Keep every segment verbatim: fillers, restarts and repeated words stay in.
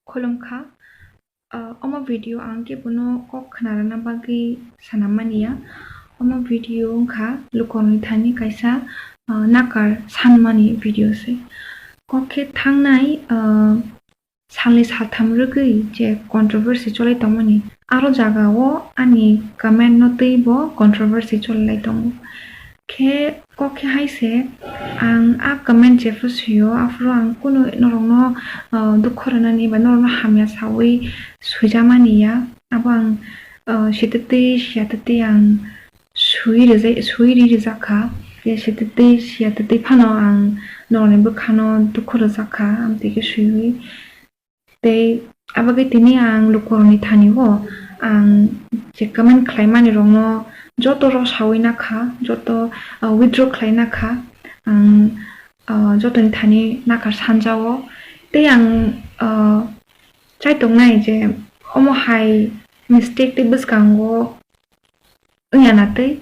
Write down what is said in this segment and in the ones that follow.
Khulumkha. Ah, omo video ang kebono kok khwnarwna bagwi sanammani ya. Omo video wngkha lukurokni thani kaisa, ah, nakar sanmani video se. Kok khe thangnai, ah, salni saltham rwgwi je controversy cholai tongmani, aro jagao ani comment no twibo controversy cholai tongo. Khe kok khe hai se, ang a comment jephru sio, aphuru ang kunu norokno, ah, dukhu rwnani ba norokno hamya saui suijamani ya. Abo ang, ah, sititwi siyatitwi ang sui rijai-, sui ri rijak kha. Je sititwi siyatitwi phano ang norokni bwkhano dukhu rwjak kha, amtwi khe suiwi. Tei abagwi tini ang lukurokni thani o ang je comment khlaimani rokno joto rw saui nakha, joto, ah, withdraw khlai nakha, ang, ah, jotoni thani nakar sanjao. Tei ang, ah, chai tongnai je omo hai mistake tei bwskango wngya na tei,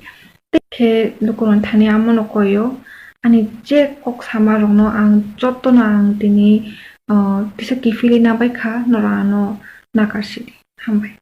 tei khe lukurokni thani amono koio. Ani je kok sama rokno ang jotono ang tini, ah, kisa kiphilwi nabaikha, norok ano nakar sidi. Hambai.